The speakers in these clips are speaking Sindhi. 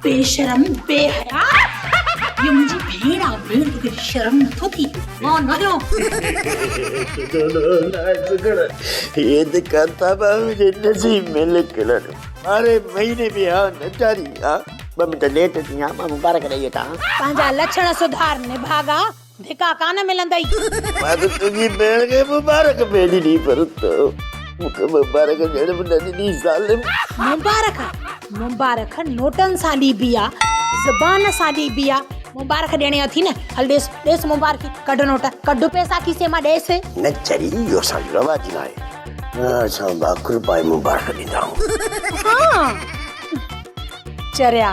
بيشرم بي حيا اهو منهنجي ڀيڻ آ ڀيڻ توکي شرم نٿو ٿي مان نه ڏيو. هي ته ڪرتاب منهنجي نصيب ۾ لکيل آهن. ٻارهين مهيني به ها نچاري ها. ٻه منٽ ليٽ ٿي ويا مان مبارڪ ڏئي اچان. پنهنجا لڇڻ سڌار نڀاڳا ڌڪا ڪانه ملندئي. مان ته تنهنجي ڀيڻ کي مبارڪ پئي ڏني پر تو مون کي مبارڪ ڏيڻ به نه ڏني ظالم. مبارڪ مبارڪ نوٽن سان ڏبي آ زبان سان ڏبي آ مبارڪ ڏيڻي اٿي نه هل ڏيس ڏيس مبارڪي ڪڍ نوٽ ڪڍ پئسا کيسي مان ڏيس. نه چري اهو اسان جو رواج ناهي نه اسان ڀاڪر پائي مبارڪ ڏيندا آهيون. ها چريا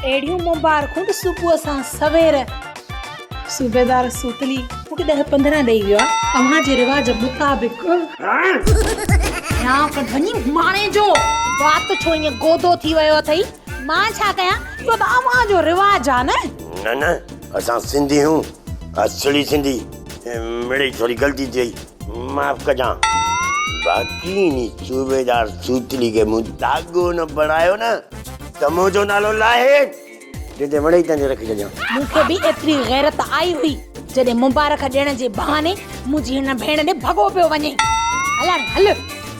اهڙيون مبارڪون به صبح سان سوير. صوبيدار سوتلي مون کي ڏهه 15 ڏئي ويو آ اوهان جي رواج مطابق. هيانء ڪڍ وڃي ماڻي جو وات ڇو ائين گودو ٿي ويو اٿئي مان ڇا ڪيان اهو ته اوهان جو رواج آ نه. نه نه اسان سنڌي هيون اصلي سنڌي مڙئي ٿوري غلطي ٿي وئي معاف ڪجان باقي انهي صوبيدار سوتلي کي مون ڌاڳو نه بڻايو نه ته منهنجو نالو لاهي جتي وڻئي تنهن تي رکي ڇڏيان. مون کي به ايتري غيرت آئي هئي جڏهن مبارڪ ڏيڻ جي بهاني منهنجي هن ڀيڻ ڏي ڀڳو پيو وڃين. هل هاڻي هل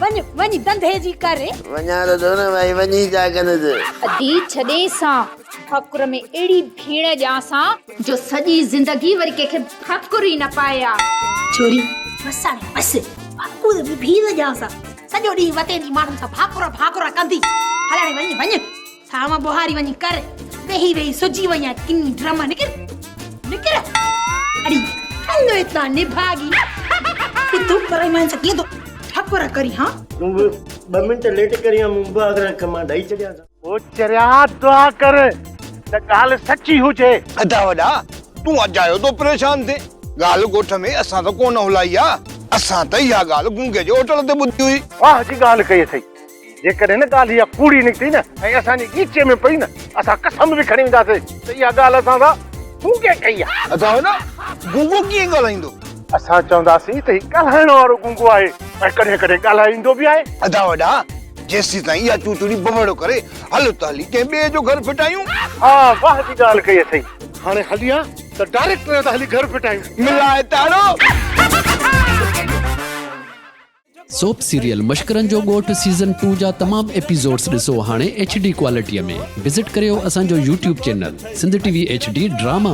وڃ وڃ ڌنڌي جي ڪر. وڃان ته ٿو نه ڀائي وڃي ڇا ڪندس. ادي ڇڏينس ها ڀاڪر ۾ اهڙي ڀيڻ ڏيانس ها جو سڄي زندگي وري ڪنهن کي ڀاڪر ئي نه پائي ها. ڇوري بس هاڻي بس ڀاڪر ۾ ڀيڻ ڏيانس ها سڄو ڏينهن وتين ٿي ماڻهن سان ڀاڪر ڀاڪر ڪندي. هل هاڻي وڃ وڃ. ساوا ٻوهاري وڃي ڪر، ويهي ويهي سجي وئي آهين ڪني ڊرم نڪر نڪر اڙي هل هتان نڀاڳي ڪي تون پرائي ماين سان ڪيئن ٿو ٺڪر ڪرين ها. تون به ٻه منٽ ليٽ ڪرين ها مبارڪ مان ڏئي ڇڏيان ها. او چريا دعا ڪر ته ڳالهه سچي هجي. ادا وڏا تون اجايو ٿو پريشان ٿين. ڳالهه ڳوٺ ۾ اسان ته ڪونه هلائي آ. اسان ته اها ڳالهه گونگي جي هوٽل تي ٻڌي هئي. واهه جي ڳالهه ڪئي اٿئي. جيڪڏهن نه ڳالهه اها ڪوڙي نڪتي نه ۽ اسان جي ڳيچي ۾ پئي نه، اسان قسم به کڻي وينداسين ته اها ڳالهه اسان سان گونگي ڪئي آهي. ادا نه، گونگو ڪيئن ڳالهائيندو؟ اسان چونداسين ته هي ڳالهائڻ وارو گونگو آهي ۽ ڪڏهن ڪڏهن ڳالهائيندو به آهي. ادا وڏا، جيسيتائين اها چوچڙي ببڙ ڪري، هل ته هلي ڪنهن ٻئي جو گهر ڦٽايون. ها، واهه جي ڳالهه ڪئي اٿئي. هاڻي هلي ها ته ڊائريڪٽ ته هلي گهر ڦٽايون. ملائي تاڙو. سوپ سيريل مشڪرن جو ڳوٺ سيزن ٽو جا تمام ايپيسوڊس ڏسو هاڻي ايڇ ڊي ڪوالٽي ۾ وزٽ ڪريو اسان جو YouTube channel Sindh T V H D drama.